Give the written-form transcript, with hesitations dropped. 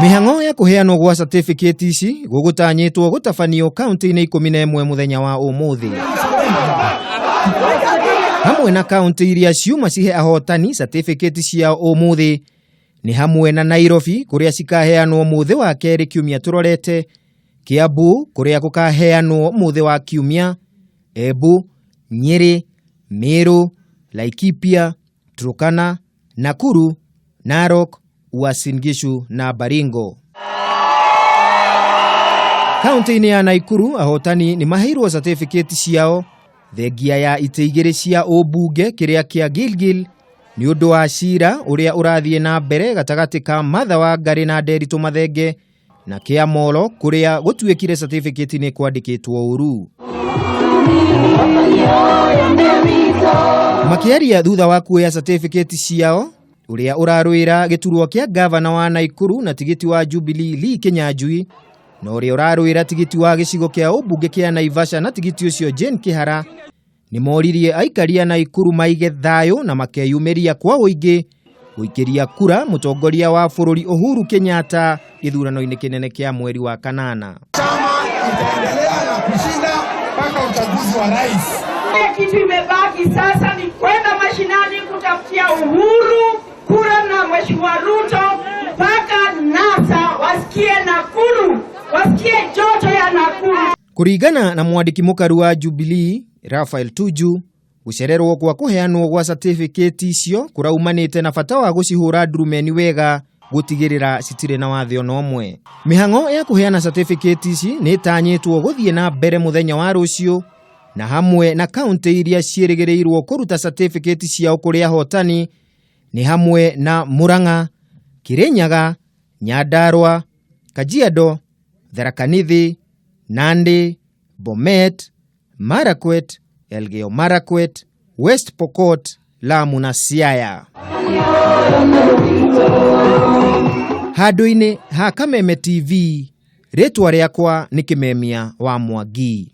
Mĩhang'o ya kũheanwo gwa certificate ici gũgũtanyĩtwo gũtabanio kaunti-inĩ 11 mũthenya wa ũmũthĩ. Hamwe na kaunti iria ciuma cihe ahotani certificate ciao ũmũthĩ nĩ hamwe na Nairobi kũrĩa cikaheanwo mũthĩ wa kerĩ kiumia tũrorete, Kiambu kũrĩa gũkaheanwo mũthĩ wa kiumia, Embu, Nyĩrĩ, Meru, Laikipia, Turkana, Nakuru, Narok, Uasin Gishu na Baringo. Kaunti-inĩ ya Naikuru ahotani nĩ maheirwo certificate ciao thengia ya itĩ igĩrĩ cia ũmbunge kĩrĩa kĩa Gilgil nĩ ũndũ wa cira ũrĩa ũrathiĩ na mbere gatagatĩ ka Martha Wangari na Nderitu Mathenge na kĩa Molo kũrĩa gũtuĩkire certificate nĩ kwandĩkĩtwo ũru. Makĩaria thutha wa kuoya certificate ciao ũrĩa ũrarũĩra gĩturwa kĩa gavana wa Naikuru na tigiti wa Jubilee Lee Kinyanjui na ũrĩa ũrarũĩra tigiti wa gĩcigo kĩa ũmbunge kĩa Naivasha na tigiti ũcio Jane Kĩhara nĩ moririe aikari a Naikuru maige thayũ na makeyumĩria kwa ũingĩ gũikĩria kura mũtongoria wa bũrũri Uhuru Kenyatta gĩthurano-inĩ kĩnene kĩa mweri wa kanana. Chama itaendelea na kushinda mpaka uchaguzi wa rais. Kitu imebaki sasa ni kwenda mashinani kutafutia Uhuru kura na Mheshimiwa Ruto mpaka NASA wasikie Nakuru, wasikie joto ya Nakuru. Kũringana na mwandĩki mũkaru wa Jubilee Raphael Tuju, gũcererwo kwa kũheanwo gwa certificate icio kũraumanĩte na bata wa gũcihũra ndurumeni wega gũtigĩrĩra citirĩ na wathe ona ũmwe. Mĩhang'o ya kũheana certificate ici nĩ ĩtanyĩtwo gũthiĩ na mbere mũthenya wa rũciũ na hamwe na kaunti iria ciĩrĩgĩrĩirwo kũruta certificate ciao kũrĩ ahotani nĩ hamwe na Murang'a, Kirinyaga, Nyandarua, Kajiado, Tharaka Nithi, Nandi, Bomet, Marakwet, Elgeyo Marakwet, West Pokot, Lamu na Siaya. Handũ-inĩ ha Kameme TV, rĩtwa rĩakwa nĩ Kĩmemia wa Mwangi.